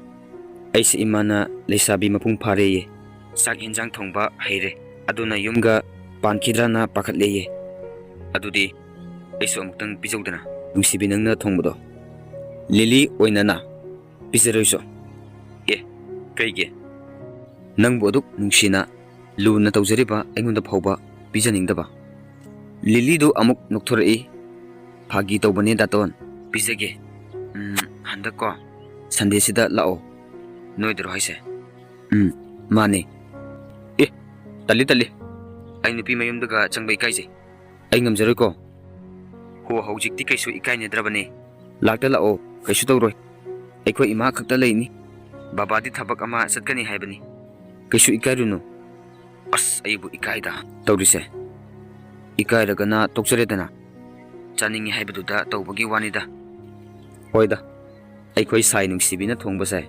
ꯑꯩꯁꯦ ꯏꯃꯥꯅ ꯂꯩꯁꯥꯕꯤ ꯃꯄꯨꯡ ꯐꯥꯔꯦꯌꯦ꯫ ꯆꯥꯛ ꯌꯦꯟꯁꯥꯡ ꯊꯣꯡꯕ ꯍꯩꯔꯦ꯫ ꯑꯗꯨꯅ ꯌꯨꯝꯒ ꯄꯥꯟꯈꯤꯗ꯭ꯔꯥꯅ ꯄꯥꯈꯠꯂꯦꯌꯦ꯫ ꯑꯗꯨꯗꯤ ꯑꯩꯁꯨ ꯑꯃꯨꯛꯇꯪ ꯄꯤꯖꯧꯗꯅ, ꯅꯨꯡꯁꯤꯕꯤ ꯅꯪꯅ ꯊꯣꯡꯕꯗꯣ꯫" ꯂꯤꯂꯤ ꯑꯣꯏꯅꯅ, "ꯄꯤꯖꯔꯣꯏꯁꯨ꯫" "ꯑꯦ, ꯀꯩꯒꯤ?" "ꯅꯪꯕꯨ ꯑꯗꯨꯛ ꯅꯨꯡꯁꯤꯅ ꯂꯨꯅ ꯇꯧꯖꯔꯤꯕ ꯑꯩꯉꯣꯟꯗ ꯐꯥꯎꯕ ꯄꯤꯖꯅꯤꯡꯗꯕ?" ꯂꯤꯂꯤꯗꯨ ꯑꯃꯨꯛ ꯅꯣꯛꯊꯣꯔꯛꯏ꯫ "ꯐꯥꯒꯤ ꯇꯧꯕꯅꯦ ꯗꯥꯇꯣꯟ, ꯄꯤꯖꯒꯦ꯫" "ꯎꯝ, ꯍꯟꯗꯛꯀꯣ ꯁꯟꯗꯦꯁꯤꯗ ꯂꯥꯛꯑꯣ꯫" "ꯅꯣꯏꯗꯔꯣ ꯍꯥꯏꯁꯦ?" "ꯎꯝ, ꯃꯥꯅꯦ꯫" "ꯑꯦ, ꯇꯜꯂꯤ, ꯇꯜꯂꯤ꯫ ꯑꯩ ꯅꯨꯄꯤ ꯃꯌꯨꯝꯗꯒ ꯆꯪꯕ ꯏꯀꯥꯏꯖꯩ꯫ ꯑꯩ ꯉꯝꯖꯔꯣꯏꯀꯣ꯫" "ꯍꯣ, ꯍꯧꯖꯤꯛꯇꯤ ꯀꯩꯁꯨ ꯏꯀꯥꯏꯅꯗ꯭ꯔꯕꯅꯦ꯫ ꯂꯥꯛꯇ ꯂꯥꯛꯑꯣ, ꯀꯩꯁꯨ ꯇꯧꯔꯣꯏ꯫ ꯑꯩꯈꯣꯏ ꯏꯃꯥ ꯈꯛꯇ ꯂꯩꯅꯤ꯫ ꯕꯕꯥꯗꯤ ꯊꯕꯛ ꯑꯃ ꯆꯠꯀꯅꯤ ꯍꯥꯏꯕꯅꯤ꯫ ꯀꯩꯁꯨ ꯏꯀꯥꯏꯔꯨꯅꯨ꯫" "ꯑꯁ, ꯑꯩꯕꯨ ꯏꯀꯥꯏꯗ ꯇꯧꯔꯤꯁꯦ꯫ ꯏꯀꯥꯏꯔꯒꯅ ꯇꯣꯛꯆꯔꯦꯗꯅ꯫ ꯆꯥꯅꯤꯡꯉꯤ ꯍꯥꯏꯕꯗꯨꯗ ꯇꯧꯕꯒꯤ ꯋꯥꯅꯤꯗ꯫" "ꯍꯣꯏꯗ, ꯑꯩꯈꯣꯏ ꯁꯥꯏ ꯅꯨꯡꯁꯤꯕꯤꯅ ꯊꯣꯡꯕꯁꯦ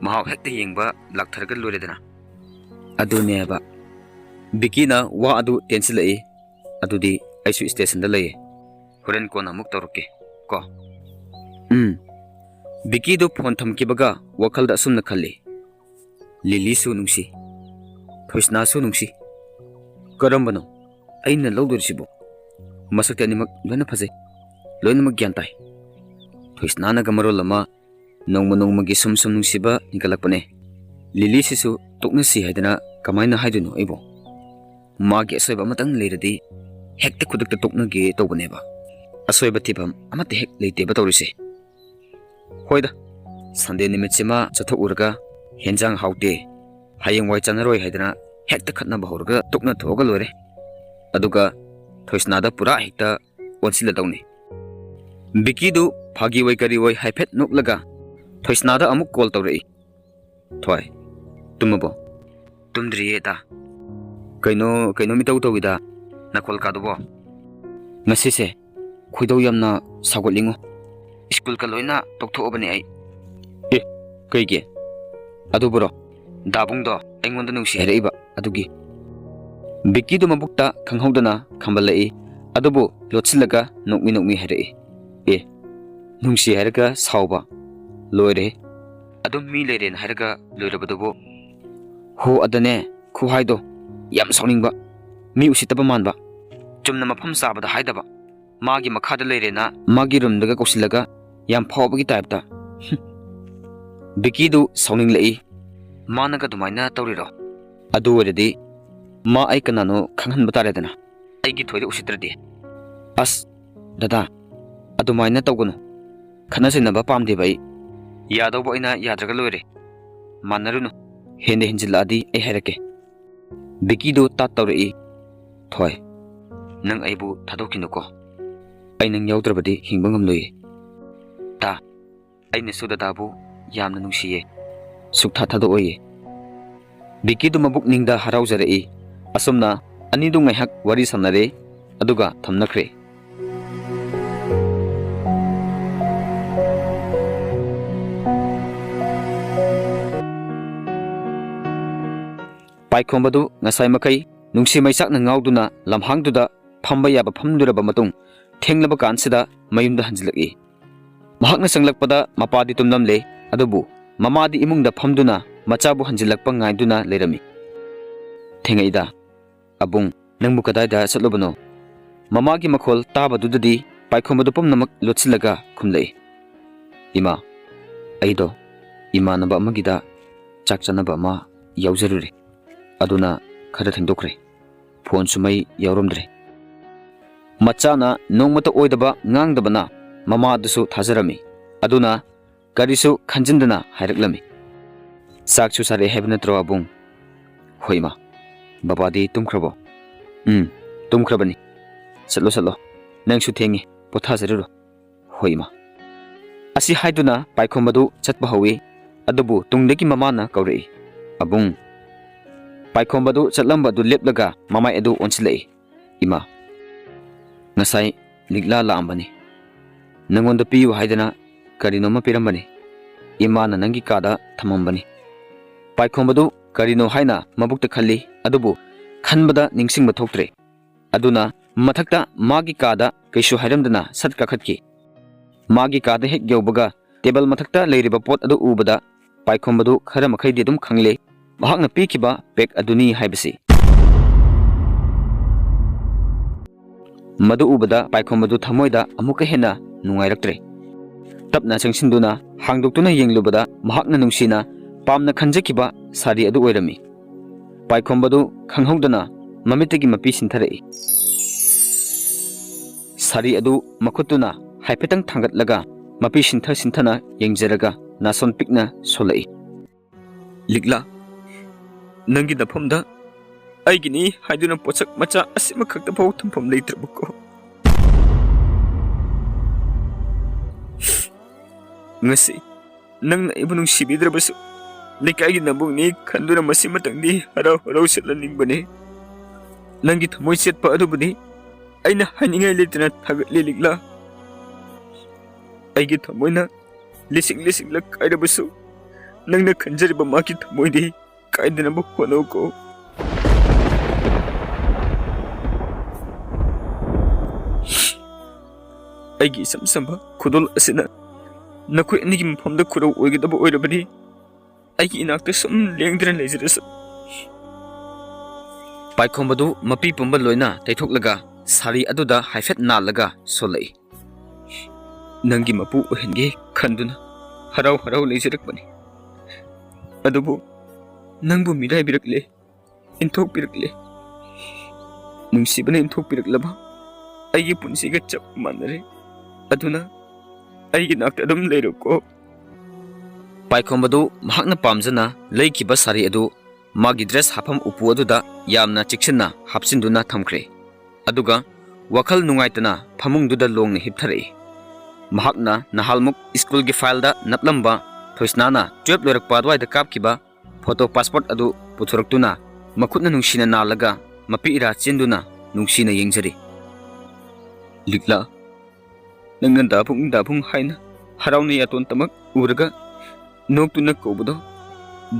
ꯃꯍꯥꯎ ꯍꯦꯛꯇ ꯌꯦꯡꯕ ꯂꯥꯛꯊꯔꯒ ꯂꯣꯏꯔꯦꯗꯅ꯫" ꯑꯗꯨꯅꯦꯕ꯫ ꯕꯤꯀꯤꯅ ꯋꯥ ꯑꯗꯨ ꯇꯦꯟꯁꯤꯜꯂꯛꯏ꯫ "ꯑꯗꯨꯗꯤ ꯑꯩꯁꯨ ꯁ꯭ꯇꯦꯁꯟꯗ ꯂꯩꯌꯦ꯫ ꯍꯣꯔꯦꯟ ꯀꯣꯟꯅ ꯑꯃꯨꯛ ꯇꯧꯔꯛꯀꯦ ꯀꯣ꯫" "ꯎꯝ꯫" ꯕꯤꯀꯤꯗꯨ ꯐꯣꯟ ꯊꯝꯈꯤꯕꯒ ꯋꯥꯈꯜꯗ ꯑꯁꯨꯝꯅ ꯈꯜꯂꯤ, "ꯂꯤꯂꯤꯁꯨ ꯅꯨꯡꯁꯤ, ꯊꯣꯏꯁꯅꯥꯁꯨ ꯅꯨꯡꯁꯤ꯫ ꯀꯔꯝꯕꯅꯣ ꯑꯩꯅ ꯂꯧꯗꯣꯔꯤꯁꯤꯕꯣ? ꯃꯁꯛꯇꯤ ꯑꯅꯤꯃꯛ ꯂꯣꯏꯅ ꯐꯖꯩ, ꯂꯣꯏꯅꯃꯛ ꯒ꯭ꯌꯥꯟ ꯇꯥꯏ꯫ ꯊꯣꯏꯁꯅꯥꯅꯒ ꯃꯔꯣꯜ ꯑꯃ ꯅꯣꯡꯃ ꯅꯣꯡꯃꯒꯤ ꯁꯨꯝ ꯁꯨꯝ ꯅꯨꯡꯁꯤꯕ ꯍꯦꯟꯒꯠꯂꯛꯄꯅꯦ꯫ ꯂꯤꯂꯤꯁꯤꯁꯨ ꯇꯣꯛꯅꯁꯤ ꯍꯥꯏꯗꯅ ꯀꯃꯥꯏꯅ ꯍꯥꯏꯗꯣꯏꯅꯣ ꯑꯩꯕꯣ? ꯃꯥꯒꯤ ꯑꯁꯣꯏꯕ ꯑꯃꯇꯪ ꯂꯩꯔꯗꯤ ꯍꯦꯛꯇ ꯈꯨꯗꯛꯇ ꯇꯣꯛꯅꯒꯦ ꯇꯧꯕꯅꯦꯕ꯫ ꯑꯁꯣꯏꯕ ꯊꯤꯐꯝ ꯑꯃꯠꯇ ꯍꯦꯛ ꯂꯩꯇꯦꯕ ꯇꯧꯔꯤꯁꯦ꯫ ꯍꯣꯏꯗ, ꯁꯟꯗꯦ ꯅꯨꯃꯤꯠꯁꯤꯃ ꯆꯠꯊꯣꯛꯎꯔꯒ ꯍꯦꯟꯖꯥꯡ ꯍꯥꯎꯇꯦ, ꯍꯌꯦꯡꯋꯥꯏ ꯆꯥꯅꯔꯣꯏ ꯍꯥꯏꯗꯅ ꯍꯦꯛꯇ ꯈꯠꯅꯕ ꯍꯧꯔꯒ ꯇꯣꯛꯅ ꯊꯣꯛꯑꯒ ꯂꯣꯏꯔꯦ꯫ ꯑꯗꯨꯒ ꯊꯣꯏꯁꯅꯥꯗ ꯄꯨꯔꯥ ꯍꯦꯛꯇ ꯑꯣꯟꯁꯤꯜꯂꯗꯧꯅꯤ꯫" ꯕꯤꯀꯤꯗꯨ ꯐꯥꯒꯤ ꯑꯣꯏ ꯀꯔꯤ ꯑꯣꯏ ꯍꯥꯏꯐꯦꯠ ꯅꯣꯛꯂꯒ ꯊꯣꯏꯁꯅꯥꯗ ꯑꯃꯨꯛ ꯀꯣꯜ ꯇꯧꯔꯛꯏ꯫ "ꯊꯣꯏ, ꯇꯨꯝꯃꯕꯣ?" "ꯇꯨꯝꯗ꯭ꯔꯤꯌꯦ ꯏꯇꯥ꯫" "ꯀꯩꯅꯣ, ꯀꯩꯅꯣꯝ ꯏꯇꯧ ꯇꯧꯏꯗ, ꯅꯈꯣꯜ ꯀꯥꯗꯨꯕꯣ?" "ꯉꯁꯤꯁꯦ ꯈꯣꯏꯗꯧ ꯌꯥꯝꯅ ꯁꯥꯎꯒꯠꯂꯤꯉꯣ꯫ ꯁ꯭ꯀꯨꯜꯒ ꯂꯣꯏꯅ ꯇꯣꯛꯊꯣꯛꯑꯕꯅꯦ ꯑꯩ꯫" "ꯑꯦ, ꯀꯩꯒꯤ? ꯑꯗꯨꯕꯨꯔꯣ?" "ꯗꯥꯕꯨꯡꯗꯣ ꯑꯩꯉꯣꯟꯗ ꯅꯨꯡꯁꯤ ꯍꯥꯏꯔꯛꯏꯕ ꯑꯗꯨꯒꯤ꯫ ꯕꯤꯀꯤꯗꯨ ꯃꯕꯨꯛꯇ ꯈꯪꯍꯧꯗꯅ ꯈꯝꯕꯜꯂꯛꯏ꯫ ꯑꯗꯨꯕꯨ ꯂꯣꯠꯁꯤꯜꯂꯒ ꯅꯣꯛꯃꯤ ꯅꯣꯛꯃꯤ ꯍꯥꯏꯔꯛꯏ, "ꯑꯦ, ꯅꯨꯡꯁꯤ ꯍꯥꯏꯔꯒ ꯁꯥꯎꯕ? ꯂꯣꯏꯔꯦ꯫ ꯑꯗꯨꯝ ꯃꯤ ꯂꯩꯔꯦꯅ ꯍꯥꯏꯔꯒ ꯂꯣꯏꯔꯕꯗꯨꯕꯨ?" ꯍꯣ, ꯑꯗꯅꯦ, ꯈꯨꯍꯥꯏꯗꯣ ꯌꯥꯝ ꯁꯥꯎꯅꯤꯡꯕ, ꯃꯤ ꯎꯁꯤꯠꯇꯕ ꯃꯥꯟꯕ꯫ ꯆꯨꯝꯅ ꯃꯐꯝ ꯆꯥꯕꯗ ꯍꯥꯏꯗꯕ, ꯃꯥꯒꯤ ꯃꯈꯥꯗ ꯂꯩꯔꯦꯅ ꯃꯥꯒꯤ ꯔꯨꯝꯗꯒ ꯀꯧꯁꯤꯜꯂꯒ ꯌꯥꯝ ꯐꯥꯎꯕꯒꯤ ꯇꯥꯏꯞꯇ꯫ ꯍꯨꯝ꯫ ꯕꯤꯀꯤꯗꯨ ꯁꯥꯎꯅꯤꯡꯂꯛꯏ꯫ ꯃꯥꯅꯒ ꯑꯗꯨꯃꯥꯏꯅ ꯇꯧꯔꯤꯔꯣ? ꯑꯗꯨ ꯑꯣꯏꯔꯗꯤ ꯃꯥ ꯑꯩ ꯀꯅꯥꯅꯣ ꯈꯪꯍꯟꯕ ꯇꯥꯔꯦꯗꯅ, ꯑꯩꯒꯤ ꯊꯣꯏꯗ ꯎꯁꯤꯠꯇ꯭ꯔꯗꯤ꯫ ꯑꯁ, ꯗꯗꯥ, ꯑꯗꯨꯃꯥꯏꯅ ꯇꯧꯒꯅꯨ꯫ ꯈꯠꯅ ꯆꯩꯅꯕ ꯄꯥꯝꯗꯦꯕ ꯑꯩ꯫ ꯌꯥꯗꯧꯕ ꯑꯩꯅ ꯌꯥꯗ꯭ꯔꯒ ꯂꯣꯏꯔꯦ꯫ ꯃꯥꯟꯅꯔꯨꯅꯨ꯫ ꯍꯦꯟꯅ ꯍꯦꯟꯖꯤꯜꯂꯛꯑꯗꯤ ꯑꯩ ꯍꯥꯏꯔꯛꯀꯦ꯫ ꯕꯤꯀꯤꯗꯨ ꯇꯥꯠ ꯇꯧꯔꯛꯏ꯫ "ꯊꯣꯏ, ꯅꯪ ꯑꯩꯕꯨ ꯊꯥꯗꯣꯛꯈꯤꯅꯨꯀꯣ꯫ ꯑꯩ ꯅꯪ ꯌꯥꯎꯗ꯭ꯔꯕꯗꯤ ꯍꯤꯡꯕ ꯉꯝꯂꯣꯏꯌꯦ꯫ ꯇꯥ, ꯑꯩꯅꯁꯨ ꯗꯗꯥꯕꯨ ꯌꯥꯝꯅ ꯅꯨꯡꯁꯤꯌꯦ꯫ ꯁꯨꯛꯊꯥ ꯊꯥꯗꯣꯛꯑꯣꯏꯌꯦ꯫" ꯕꯤꯀꯤꯗꯨ ꯃꯕꯨꯛꯅꯤꯡꯗ ꯍꯔꯥꯎꯖꯔꯛꯏ꯫ ꯑꯁꯨꯝꯅ ꯑꯅꯤꯗꯨ ꯉꯥꯏꯍꯥꯛ ꯋꯥꯔꯤ ꯁꯥꯟꯅꯔꯦ, ꯑꯗꯨꯒ ꯊꯝꯅꯈ꯭ꯔꯦ꯫ ꯄꯥꯏꯈꯣꯝꯕꯗꯨ ꯉꯁꯥꯏ ꯃꯈꯩ ꯅꯨꯡꯁꯤ ꯃꯩꯆꯥꯛꯅ ꯉꯥꯎꯗꯨꯅ ꯂꯝꯍꯥꯡꯗꯨꯗ ꯐꯝꯕ ꯌꯥꯕ ꯐꯝꯂꯨꯔꯕ ꯃꯇꯨꯡ, ꯊꯦꯡꯂꯕ ꯀꯥꯟꯁꯤꯗ ꯃꯌꯨꯝꯗ ꯍꯟꯖꯤꯜꯂꯛꯏ꯫ ꯃꯍꯥꯛꯅ ꯆꯪꯂꯛꯄꯗ ꯃꯄꯥꯗꯤ ꯇꯨꯝꯂꯝꯂꯦ, ꯑꯗꯨꯕꯨ ꯃꯃꯥꯗꯤ ꯏꯃꯨꯡꯗ ꯐꯝꯗꯨꯅ ꯃꯆꯥꯕꯨ ꯍꯟꯖꯤꯜꯂꯛꯄ ꯉꯥꯏꯗꯨꯅ ꯂꯩꯔꯝꯃꯤ꯫ "ꯊꯦꯡꯉꯛꯏꯗ꯫ ꯑꯕꯨꯡ, ꯅꯪꯕꯨ ꯀꯗꯥꯏꯗ ꯆꯠꯂꯨꯕꯅꯣ?" ꯃꯃꯥꯒꯤ ꯃꯈꯣꯜ ꯇꯥꯕꯗꯨꯗꯗꯤ ꯄꯥꯏꯈꯣꯝꯕꯗꯨ ꯄꯨꯝꯅꯃꯛ ꯂꯣꯠꯁꯤꯜꯂꯒ ꯈꯨꯝꯂꯛꯏ, "ꯏꯃꯥ, ꯑꯩꯗꯣ ꯏꯃꯥꯟꯅꯕ ꯑꯃꯒꯤꯗ ꯆꯥꯛ ꯆꯥꯅꯕ ꯑꯃ ꯌꯥꯎꯖꯔꯨꯔꯦ꯫ ꯑꯗꯨꯅ ꯈꯔ ꯊꯦꯡꯗꯣꯛꯈ꯭ꯔꯦ꯫ ꯐꯣꯟꯁꯨ ꯃꯩ ꯌꯥꯎꯔꯝꯗ꯭ꯔꯦ꯫" ꯃꯆꯥꯅ ꯅꯣꯡꯃꯇ ꯑꯣꯏꯗꯕ ꯉꯥꯡꯗꯕꯅ ꯃꯃꯥꯗꯨꯁꯨ ꯊꯥꯖꯔꯝꯃꯤ꯫ ꯑꯗꯨꯅ ꯀꯔꯤꯁꯨ ꯈꯟꯖꯤꯟꯗꯅ ꯍꯥꯏꯔꯛꯂꯝꯃꯤ, "ꯆꯥꯛꯁꯨ ꯆꯥꯔꯛꯑꯦ ꯍꯥꯏꯕ ꯅꯠꯇ꯭ꯔꯣ, ꯑꯕꯨꯡ?" "ꯍꯣꯏ, ꯏꯃꯥ꯫" "ꯕꯕꯥꯗꯤ ꯇꯨꯝꯈ꯭ꯔꯕꯣ?" "ꯎꯝ, ꯇꯨꯝꯈ꯭ꯔꯕꯅꯤ꯫ ꯆꯠꯂꯣ, ꯆꯠꯂꯣ꯫ ꯅꯪꯁꯨ ꯊꯦꯡꯉꯤ, ꯄꯣꯊꯥꯖꯔꯨꯔꯣ꯫" "ꯍꯣꯏ, ꯏꯃꯥ꯫" ꯑꯁꯤ ꯍꯥꯏꯗꯨꯅ ꯄꯥꯏꯈꯣꯝꯕꯗꯨ ꯆꯠꯄ ꯍꯧꯏ꯫ ꯑꯗꯨꯕꯨ ꯇꯨꯡꯗꯒꯤ ꯃꯃꯥꯅ ꯀꯧꯔꯛꯏ, "ꯑꯕꯨꯡ!" ꯄꯥꯏꯈꯣꯝꯕꯗꯨ ꯆꯠꯂꯝꯕ ꯑꯗꯨ ꯂꯦꯞꯂꯒ ꯃꯃꯥꯏ ꯑꯗꯨ ꯑꯣꯟꯁꯤꯜꯂꯛꯏ꯫ "ꯏꯃꯥ, ꯉꯁꯥꯏ ꯂꯤꯛꯂꯥ ꯂꯥꯛꯑꯝꯕꯅꯤ꯫ ꯅꯪꯉꯣꯟꯗ ꯄꯤꯌꯨ ꯍꯥꯏꯗꯅ ꯀꯔꯤꯅꯣꯃ ꯄꯤꯔꯝꯕꯅꯤ꯫ ꯏꯃꯥꯅ ꯅꯪꯒꯤ ꯀꯥꯗ ꯊꯝꯃꯝꯕꯅꯤ꯫" ꯄꯥꯏꯈꯣꯝꯕꯗꯨ ꯀꯔꯤꯅꯣ ꯍꯥꯏꯅ ꯃꯕꯨꯛꯇ ꯈꯜꯂꯤ, ꯑꯗꯨꯕꯨ ꯈꯟꯕꯗ ꯅꯤꯡꯁꯤꯡꯕ ꯊꯣꯛꯇ꯭ꯔꯦ꯫ ꯑꯗꯨꯅ ꯃꯊꯛꯇ ꯃꯥꯒꯤ ꯀꯥꯗ ꯀꯩꯁꯨ ꯍꯥꯏꯔꯝꯗꯅ ꯁꯠ ꯀꯥꯈꯠꯈꯤ꯫ ꯃꯥꯒꯤ ꯀꯥꯗ ꯍꯦꯛ ꯌꯧꯕꯒ ꯇꯦꯕꯜ ꯃꯊꯛꯇ ꯂꯩꯔꯤꯕ ꯄꯣꯠ ꯑꯗꯨ ꯎꯕꯗ ꯄꯥꯏꯈꯣꯝꯕꯗꯨ ꯈꯔ ꯃꯈꯩꯗꯤ ꯑꯗꯨꯝ ꯈꯪꯂꯦ, ꯃꯍꯥꯛꯅ ꯄꯤꯈꯤꯕ ꯄꯦꯛ ꯑꯗꯨꯅꯤ ꯍꯥꯏꯕꯁꯤ꯫ ꯃꯗꯨ ꯎꯕꯗ ꯄꯥꯏꯈꯣꯝꯕꯗꯨ ꯊꯃꯣꯏꯗ ꯑꯃꯨꯛꯀ ꯍꯦꯟꯅ ꯅꯨꯡꯉꯥꯏꯔꯛꯇ꯭ꯔꯦ꯫ ꯇꯞꯅ ꯆꯪꯁꯤꯟꯗꯨꯅ ꯍꯥꯡꯗꯣꯛꯇꯨꯅ ꯌꯦꯡꯂꯨꯕꯗ ꯃꯍꯥꯛꯅ ꯅꯨꯡꯁꯤꯅ ꯄꯥꯝꯅ ꯈꯟꯖꯈꯤꯕ ꯁꯥꯔꯤ ꯑꯗꯨ ꯑꯣꯏꯔꯝꯃꯤ꯫ ꯄꯥꯏꯈꯣꯝꯕꯗꯨ ꯈꯪꯍꯧꯗꯅ ꯃꯃꯤꯠꯇꯒꯤ ꯃꯄꯤ ꯁꯤꯟꯊꯔꯛꯏ꯫ ꯁꯥꯔꯤ ꯑꯗꯨ ꯃꯈꯨꯠꯇꯨꯅ ꯍꯥꯏꯐꯦꯠꯇꯪ ꯊꯥꯡꯒꯠꯂꯒ ꯃꯄꯤ ꯁꯤꯟꯊ ꯁꯤꯟꯊꯅ ꯌꯦꯡꯖꯔꯒ ꯅꯥꯁꯣꯟ ꯄꯤꯛꯅ ꯁꯣꯜꯂꯛꯏ꯫ "ꯂꯤꯛꯂꯥ, ꯅꯪꯒꯤ ꯅꯐꯝꯗ ꯑꯩꯒꯤꯅꯤ ꯍꯥꯏꯗꯨꯅ ꯄꯣꯠꯁꯛ ꯃꯆꯥ ꯑꯁꯤꯃꯈꯛꯇ ꯐꯥꯎ ꯊꯝꯐꯝ ꯂꯩꯇ꯭ꯔꯕꯀꯣ꯫ ꯉꯁꯤ ꯅꯪꯅ ꯑꯩꯕꯨ ꯅꯨꯡꯁꯤꯕꯤꯗ꯭ꯔꯕꯁꯨ, ꯂꯩꯀꯥꯏꯒꯤ ꯅꯕꯨꯡꯅꯤ ꯈꯟꯗꯨꯅ ꯃꯁꯤꯃꯇꯪꯗꯤ ꯍꯔꯥꯎ ꯍꯔꯥꯎ ꯆꯠꯍꯟꯅꯤꯡꯕꯅꯤ꯫ ꯅꯪꯒꯤ ꯊꯃꯣꯏ ꯆꯦꯠꯄ ꯑꯗꯨꯕꯨꯗꯤ ꯑꯩꯅ ꯍꯥꯏꯅꯤꯡꯉꯥꯏ ꯂꯩꯇꯅ ꯊꯥꯒꯠꯂꯤ, ꯂꯤꯛꯂꯥ꯫ ꯑꯩꯒꯤ ꯊꯃꯣꯏꯅ ꯂꯤꯁꯤꯡ ꯂꯤꯁꯤꯡꯂꯛ ꯀꯥꯏꯔꯕꯁꯨ, ꯅꯪꯅ ꯈꯟꯖꯔꯤꯕ ꯃꯥꯒꯤ ꯊꯃꯣꯏꯗꯤ ꯀꯥꯏꯗꯅꯕ ꯍꯣꯠꯅꯧꯀꯣ꯫ ꯑꯩꯒꯤ ꯏꯆꯝ ꯆꯝꯕ ꯈꯨꯗꯣꯜ ꯑꯁꯤꯅ ꯅꯈꯣꯏ ꯑꯅꯤꯒꯤ ꯃꯐꯝꯗ ꯈꯨꯔꯧ ꯑꯣꯏꯒꯗꯕ ꯑꯣꯏꯔꯕꯗꯤ, ꯑꯩꯒꯤ ꯏꯅꯥꯛꯇ ꯁꯨꯝ ꯂꯦꯡꯗꯅ ꯂꯩꯖꯔꯁꯨ꯫" ꯄꯥꯏꯈꯣꯝꯕꯗꯨ ꯃꯄꯤ ꯄꯨꯝꯕ ꯂꯣꯏꯅ ꯇꯩꯊꯣꯛꯂꯒ ꯁꯥꯔꯤ ꯑꯗꯨꯗ ꯍꯥꯏꯐꯦꯠ ꯅꯥꯜꯂꯒ ꯁꯣꯜꯂꯛꯏ꯫ "ꯅꯪꯒꯤ ꯃꯄꯨ ꯑꯣꯏꯍꯟꯒꯦ ꯈꯟꯗꯨꯅ ꯍꯔꯥꯎ ꯍꯔꯥꯎ ꯂꯩꯖꯔꯛꯄꯅꯤ꯫ ꯑꯗꯨꯕꯨ ꯅꯪꯕꯨ ꯃꯤꯔꯥꯏꯕꯤꯔꯛꯂꯦ, ꯏꯟꯊꯣꯛꯄꯤꯔꯛꯂꯦ꯫ ꯅꯨꯡꯁꯤꯕꯅ ꯏꯟꯊꯣꯛꯄꯤꯔꯛꯂꯕ ꯑꯩꯒꯤ ꯄꯨꯟꯁꯤꯒ ꯆꯞ ꯃꯥꯟꯅꯔꯦ꯫ ꯑꯗꯨꯅ ꯑꯩꯒꯤ ꯅꯥꯛꯇ ꯑꯗꯨꯝ ꯂꯩꯔꯣꯀꯣ꯫" ꯄꯥꯏꯈꯣꯝꯕꯗꯨ ꯃꯍꯥꯛꯅ ꯄꯥꯝꯖꯅ ꯂꯩꯈꯤꯕ ꯁꯥꯔꯤ ꯑꯗꯨ ꯃꯥꯒꯤ ꯗ꯭ꯔꯦꯁ ꯍꯥꯞꯐꯝ ꯎꯄꯨ ꯑꯗꯨꯗ ꯌꯥꯝꯅ ꯆꯦꯛꯁꯤꯟꯅ ꯍꯥꯞꯆꯤꯟꯗꯨꯅ ꯊꯝꯈ꯭ꯔꯦ꯫ ꯑꯗꯨꯒ ꯋꯥꯈꯜ ꯅꯨꯡꯉꯥꯏꯇꯅ ꯐꯃꯨꯡꯗꯨꯗ ꯂꯣꯡꯅ ꯍꯤꯞꯊꯔꯛꯏ꯫ ꯃꯍꯥꯛꯅ ꯅꯍꯥꯜꯃꯨꯛ ꯁ꯭ꯀꯨꯜꯒꯤ ꯐꯥꯏꯜꯗ ꯅꯞꯂꯝꯕ ꯊꯣꯏꯁꯅꯥꯅ ꯇꯨꯌꯦꯜꯞ ꯂꯣꯏꯔꯛꯄ ꯑꯗꯨꯋꯥꯏꯗ ꯀꯥꯞꯈꯤꯕ ꯐꯣꯇꯣ ꯄꯥꯁꯄꯣꯔꯠ ꯑꯗꯨ ꯄꯨꯊꯣꯔꯛꯇꯨꯅ ꯃꯈꯨꯠꯅ ꯅꯨꯡꯁꯤꯅ ꯅꯥꯜꯂꯒ ꯃꯄꯤ ꯏꯔꯥ ꯆꯦꯟꯗꯨꯅ ꯅꯨꯡꯁꯤꯅ ꯌꯦꯡꯖꯔꯤ꯫ "ꯂꯤꯛꯂꯥ, ꯅꯪꯅ ꯗꯥꯕꯨꯡ ꯗꯥꯕꯨꯡ ꯍꯥꯏꯅ ꯍꯔꯥꯎꯅ ꯌꯥꯇꯣꯟ ꯇꯃꯛ ꯎꯔꯒ ꯅꯣꯛꯇꯨꯅ ꯀꯧꯕꯗꯣ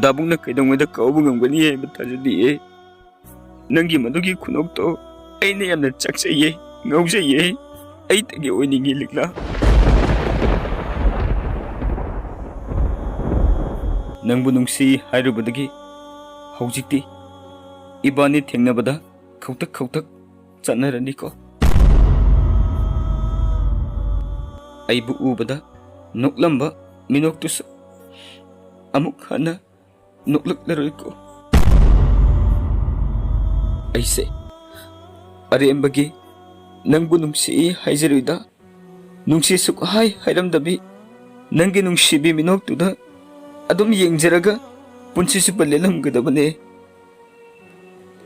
ꯗꯥꯕꯨꯡꯅ ꯀꯩꯗꯧꯉꯩꯗ ꯀꯥꯎꯕ ꯉꯝꯒꯅꯤ ꯍꯥꯏꯕ ꯊꯥꯖꯗꯤꯌꯦ꯫ ꯅꯪꯒꯤ ꯃꯗꯨꯒꯤ ꯈꯨꯅꯣꯛꯇꯣ ꯑꯩꯅ ꯌꯥꯝꯅ ꯆꯥꯛꯆꯩꯌꯦ, ꯉꯥꯎꯖꯩꯌꯦ꯫ ꯑꯩꯇꯒꯤ ꯑꯣꯏꯅꯤꯡꯉꯤ, ꯂꯤꯛꯂꯥ꯫ ꯅꯪꯕꯨ ꯅꯨꯡꯁꯤ ꯍꯥꯏꯔꯨꯕꯗꯒꯤ ꯍꯧꯖꯤꯛꯇꯤ ꯏꯕꯥꯅꯤ ꯊꯦꯡꯅꯕꯗ ꯈꯧꯇꯛ ꯈꯧꯇꯛ ꯆꯠꯅꯔꯅꯤꯀꯣ꯫ ꯑꯩꯕꯨ ꯎꯕꯗ ꯅꯣꯛꯂꯝꯕ ꯃꯤꯅꯣꯛꯇꯨꯁꯨ ꯑꯃꯨꯛ ꯍꯟꯅ ꯅꯣꯛꯂꯛꯂꯔꯣꯏꯀꯣ꯫ ꯑꯩꯁꯦ ꯑꯔꯦꯝꯕꯒꯤ ꯅꯪꯕꯨ ꯅꯨꯡꯁꯤ ꯍꯥꯏꯖꯔꯨꯏꯗ, ꯅꯨꯡꯁꯤ ꯁꯨꯛꯍꯥꯏ ꯍꯥꯏꯔꯝꯗꯕꯤ, ꯅꯪꯒꯤ ꯅꯨꯡꯁꯤꯕꯤ ꯃꯤꯅꯣꯛꯇꯨꯗ ꯑꯗꯨꯝ ꯌꯦꯡꯖꯔꯒ ꯄꯨꯟꯁꯤ ꯆꯨꯞꯄ ꯂꯦꯜꯂꯝꯒꯗꯕꯅꯦ꯫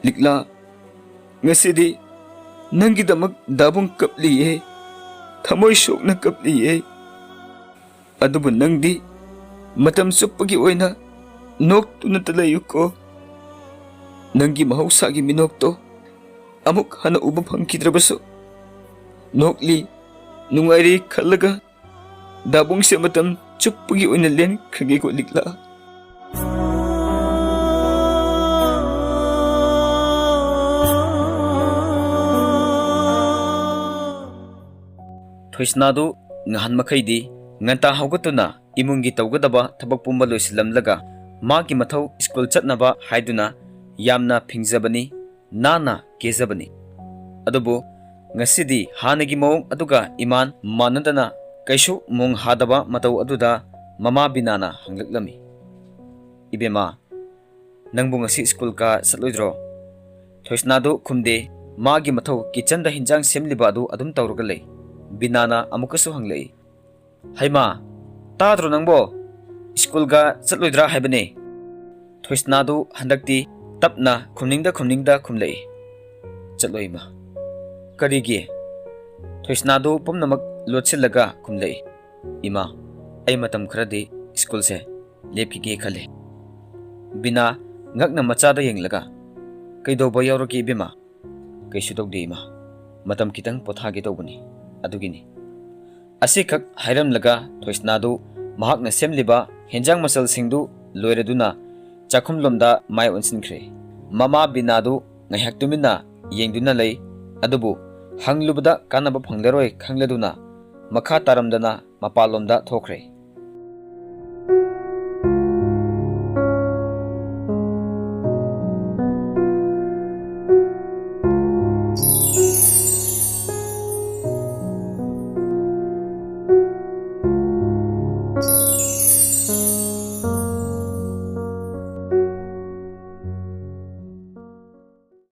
ꯂꯤꯛꯂꯥ, ꯉꯁꯤꯗꯤ ꯅꯪꯒꯤꯗꯃꯛ ꯗꯥꯕꯨꯡ ꯀꯞꯂꯤꯌꯦ, ꯊꯃꯣꯏ ꯁꯣꯛꯅ ꯀꯞꯂꯤꯌꯦ꯫ ꯑꯗꯨꯕꯨ ꯅꯪꯗꯤ ꯃꯇꯝ ꯆꯨꯞꯄꯒꯤ ꯑꯣꯏꯅ ꯅꯣꯛꯇꯨꯅꯇ ꯂꯩꯌꯨꯀꯣ꯫ ꯅꯪꯒꯤ ꯃꯍꯧꯁꯥꯒꯤ ꯃꯤꯅꯣꯛꯇꯣ ꯑꯃꯨꯛ ꯍꯟꯅ ꯎꯕ ꯐꯪꯈꯤꯗ꯭ꯔꯕꯁꯨ, ꯅꯣꯛꯂꯤ, ꯅꯨꯡꯉꯥꯏꯔꯤ ꯈꯜꯂꯒ ꯗꯥꯕꯨꯡꯁꯦ ꯃꯇꯝ ꯆꯨꯞꯄꯒꯤ ꯑꯣꯏꯅ ꯂꯦꯟꯈ꯭ꯔꯒꯦꯀꯣ, ꯂꯤꯛꯂꯥ꯫ ꯊꯣꯏꯁꯅꯥꯗꯨ ꯉꯍꯥꯟ ꯃꯈꯩꯗꯤ ꯉꯟꯇꯥ ꯍꯧꯒꯠꯇꯨꯅ ꯏꯃꯨꯡꯒꯤ ꯇꯧꯒꯗꯕ ꯊꯕꯛ ꯄꯨꯝꯕ ꯂꯣꯏꯁꯤꯜꯂꯝꯂꯒ ꯃꯥꯒꯤ ꯃꯊꯧ ꯁ꯭ꯀꯨꯜ ꯆꯠꯅꯕ ꯍꯥꯏꯗꯨꯅ ꯌꯥꯝꯅ ꯐꯤꯡꯖꯕꯅꯤ, ꯅꯥꯟꯅ ꯀꯦꯖꯕꯅꯤ꯫ ꯑꯗꯨꯕꯨ ꯉꯁꯤꯗꯤ ꯍꯥꯟꯅꯒꯤ ꯃꯑꯣꯡ ꯑꯗꯨꯒ ꯏꯃꯥꯟ ꯃꯥꯟꯅꯗꯅ ꯀꯩꯁꯨ ꯃꯣꯡ ꯍꯥꯗꯕ ꯃꯇꯧ ꯑꯗꯨꯗ ꯃꯃꯥ ꯕꯤꯅꯥꯅ ꯍꯪꯂꯛꯂꯝꯃꯤ, "ꯏꯕꯦꯝꯃ, ꯅꯪꯕꯨ ꯉꯁꯤ ꯁ꯭ꯀꯨꯜ ꯀꯥ ꯆꯠꯂꯣꯏꯗ꯭ꯔꯣ?" ꯊꯣꯏꯁꯅꯥꯗꯨ ꯈꯨꯝꯗꯦ꯫ ꯃꯥꯒꯤ ꯃꯊꯧ ꯀꯤꯠꯆꯟꯗ ꯍꯤꯟꯖꯥꯡ ꯁꯦꯝꯂꯤꯕ ꯑꯗꯨ ꯑꯗꯨꯝ ꯇꯧꯔꯒ ꯂꯩ꯫ ꯕꯤꯅꯥꯅ ꯑꯃꯨꯛꯀꯁꯨ ꯍꯪꯂꯛꯏ, "ꯍꯩꯃꯥ, ꯇꯥꯗ꯭ꯔꯣ ꯅꯪꯕꯣ? ꯁ꯭ꯀꯨꯜꯒ ꯆꯠꯂꯣꯏꯗ꯭ꯔꯥ ꯍꯥꯏꯕꯅꯦ?" ꯊꯣꯏꯁꯅꯥꯗꯨ ꯍꯟꯗꯛꯇꯤ ꯇꯞꯅ ꯈꯨꯝꯅꯤꯡꯗ ꯈꯨꯝꯅꯤꯡꯗ ꯈꯨꯝꯂꯛꯏ, "ꯆꯠꯂꯣꯏ, ꯏꯃꯥ꯫" "ꯀꯔꯤꯒꯤ?" ꯊꯣꯏꯁꯅꯥꯗꯨ ꯄꯨꯝꯅꯃꯛ ꯂꯣꯠꯁꯤꯜꯂꯒ ꯈꯨꯝꯂꯛꯏ, "ꯏꯃꯥ, ꯑꯩ ꯃꯇꯝ ꯈꯔꯗꯤ ꯁ꯭ꯀꯨꯜꯁꯦ ꯂꯦꯞꯈꯤꯒꯦ ꯈꯜꯂꯤ꯫" ꯕꯤꯅꯥ ꯉꯛꯅ ꯃꯆꯥꯗ ꯌꯦꯡꯂꯒ, "ꯀꯩꯗꯧꯕ ꯌꯥꯎꯔꯒꯦ, ꯏꯕꯦꯝꯃ?" "ꯀꯩꯁꯨ ꯇꯧꯗꯦ, ꯏꯃꯥ꯫ ꯃꯇꯝ ꯈꯤꯇꯪ ꯄꯣꯊꯥꯒꯦ ꯇꯧꯕꯅꯤ, ꯑꯗꯨꯒꯤꯅꯤ꯫" ꯑꯁꯤꯈꯛ ꯍꯥꯏꯔꯝꯂꯒ ꯊꯣꯏꯁꯅꯥꯗꯨ ꯃꯍꯥꯛꯅ ꯁꯦꯝꯂꯤꯕ ꯍꯦꯟꯖꯥꯡ ꯃꯆꯜꯁꯤꯡꯗꯨ ꯂꯣꯏꯔꯗꯨꯅ ꯆꯥꯛꯈꯨꯝꯂꯣꯝꯗ ꯃꯥꯏ ꯑꯣꯟꯁꯤꯟꯈ꯭ꯔꯦ꯫ ꯃꯃꯥ ꯕꯤꯅꯥꯗꯨ ꯉꯥꯏꯍꯥꯛ ꯇꯨꯃꯤꯟꯅ ꯌꯦꯡꯗꯨꯅ ꯂꯩ, ꯑꯗꯨꯕꯨ ꯍꯪꯂꯨꯕꯗ ꯀꯥꯟꯅꯕ ꯐꯪꯂꯔꯣꯏ ꯈꯪꯂꯗꯨꯅ ꯃꯈꯥ ꯇꯥꯔꯝꯗꯅ ꯃꯄꯥꯟꯂꯣꯝꯗ ꯊꯣꯛꯈ꯭ꯔꯦ꯫